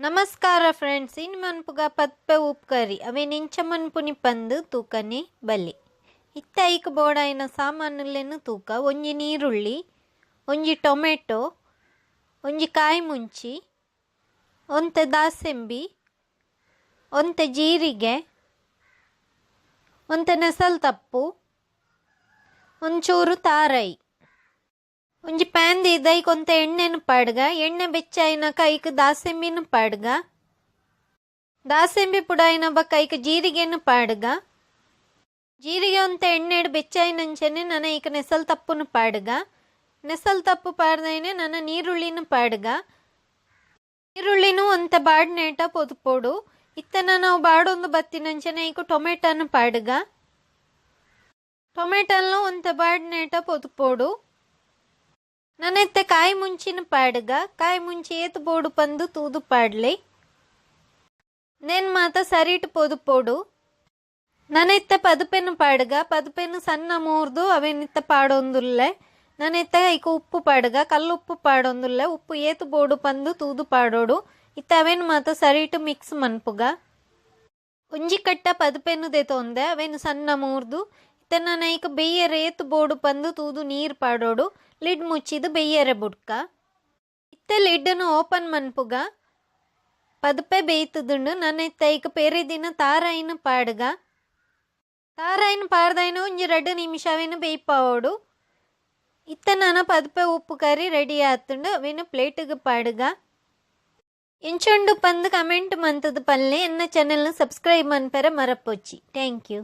ನಮಸ್ಕಾರ ಫ್ರೆಂಡ್ಸ್, ಇನಿ ಮನ್ಪುಗ ಪದ್ಪೆ ಉಪ್ಕರಿ ಅವೆನ್ ಎಂಚ ಮನ್ಪುನಿ ಪಂದ್ ತೂಕನೆ ಬಲೆ. ಇತ್ತೆ ಐಕ್ ಬೋಡಾಯಿನ ಸಾಮಾನುಲೆನ್ ತೂಕ: ಒಂಜಿ ನೀರುಳ್ಳಿ, ಒಂಜಿ ಟೊಮೆಟೊ, ಒಂಜಿ ಕಾಯಿ ಮುಂಚಿ, ಒಂತೆ ದಾಸೆಂಬಿ, ಒಂತೆ ಜೀರಿಗೆ, ಒಂತೆ ನೆಸಲ್ ತಪ್ಪು, ಒಂಚೂರು ತಾರೈ. ಒಂಜಿ ಪ್ಯಾನ್ ದೀದ್ ಐಕ್ ಒಂತೆ ಎಣ್ಣೆನ್ ಪಾಡ್ಗ. ಎಣ್ಣೆ ಬೆಚ್ಚಾಯಿನಕ ಐಕ್ ದಾಸೆಂಬಿನ್ ಪಾಡ್ಗ. ದಾಸೆಂಬಿ ಪುಡಾಯಿನ ಬೊಕ್ಕ ಐಕ್ ಜೀರಿಗೆನ್ ಪಾಡ್ಗ. ಜೀರಿಗೆ ಒಂತೆ ಎಣ್ಣೆಡ್ ಬೆಚ್ಚಾಯಿನಂಚನೆ ನನ ಐಕ್ ನೆಸಲ್ ತಪ್ಪುನು ಪಾಡ್ಗ. ನೆಸಲ್ ತಪ್ಪು ಪಾಡ್ದಾಯಿನೆ ನನ ನೀರುಳ್ಳಿನ್ ಪಾಡ್ಗ. ನೀರುಳ್ಳಿನು ಒಂತೆ ಬಾಡ್ನೇಟ ಪೊದುಪೊಡು. ಇತ್ತೆ ನನ ಅವು ಬಾಡೊಂದು ಬತ್ತಿನಂಚನೆ ಐಕ್ ಟೊಮೆಟೊನು ಪಾಡ್ಗ. ಟೊಮೆಟೊನು ಒಂತೆ ಬಾಡ್ನೇಟ ಪೊದುಪೊಡು. ನನ ಇತ್ತೆ ಕಾಯಿ ಮುಂಚಿನ ಪಾಡ್ಗ. ಕಾಯಿ ಮುಂಚಿ ಏತ್ ಬೋಡು ಪಂದ್ ತೂದು ಪಾಡ್ಲೆ. ನೆನ್ ಮಾತ ಸರಿಟ್ ಪೊದುಪೊಡು. ನನ ಇತ್ತೆ ಪದುಪೆನ್ ಪಾಡ್ಗ. ಪದುಪೆನ್ ಸಣ್ಣ ಮೂರ್ದು ಅವೆನ್ ಇತ್ತೆ ಪಾಡೊಂದುಲ್ಲೆ. ನನ ಇತ್ತೆ ಐಕ್ ಉಪ್ಪು ಪಾಡ್ಗ. ಕಲ್ಲು ಉಪ್ಪು ಪಾಡೊಂದುಲ್ಲೆ. ಉಪ್ಪು ಏತ್ ಬೋಡು ಪಂದ್ ತೂದು ಪಾಡೊಡು. ಇತ್ತೆ ಅವೆನ್ ಮಾತ ಸರಿಟ್ ಮಿಕ್ಸ್ ಮನ್ಪುಗ. ಒಂಜಿ ಕಟ್ಟ ಪದುಪೆನ್ ದೆತೊಂದೆ. ಅವೆನ್ ಸಣ್ಣ ಮೂರ್ದು ಇತ್ತೆ ನನ ಐಕ್ ಬೆಯ್ಯರೆ ಏತ್ ಬೋಡು ಪಂದ್ ತೂದು ನೀರ್ ಪಾಡೊಡು. ಲಿಡ್ ಮುಚ್ಚಿದ್ ಬೆಯ್ಯರೆ ಬುಡ್ಕ. ಇತ್ತೆ ಲಿಡ್ ನು ಓಪನ್ ಮನ್ಪುಗ. ಪದುಪೆ ಬೇಯ್ತುದುಂಡು. ನನ ಇತ್ತೆ ಐಕ್ ಪೆರಿದಿನ ತಾರಾಯಿನ್ ಪಾಡ್ಗ. ತಾರಾಯಿನ್ ಪಾಡ್ದಾಯಿನ ಒಂಜಿ 2 ನಿಮಿಷ ಅವೆನ್ ಬೇಯ್ಪಾವೊಡು. ಇತ್ತೆ ನನ ಪದುಪೆ ಉಪ್ಪು ಕರಿ ರೆಡಿ ಆತುಂಡು. ಅವೆನ್ ಪ್ಲೇಟ್ ಗ್ ಪಾಡ್ಗ. ಎಂಚ ಉಂಡು ಪಂದ್ ಕಮೆಂಟ್ ಮಂತುದು ಪನ್ಲೆ. ಎನ್ನ ಚಾನೆಲ್ ನ್ ಸಬ್ಸ್ಕ್ರೈಬ್ ಮನ್ಪೆರೆ ಮರಪೊಚ್ಚಿ. Thank you.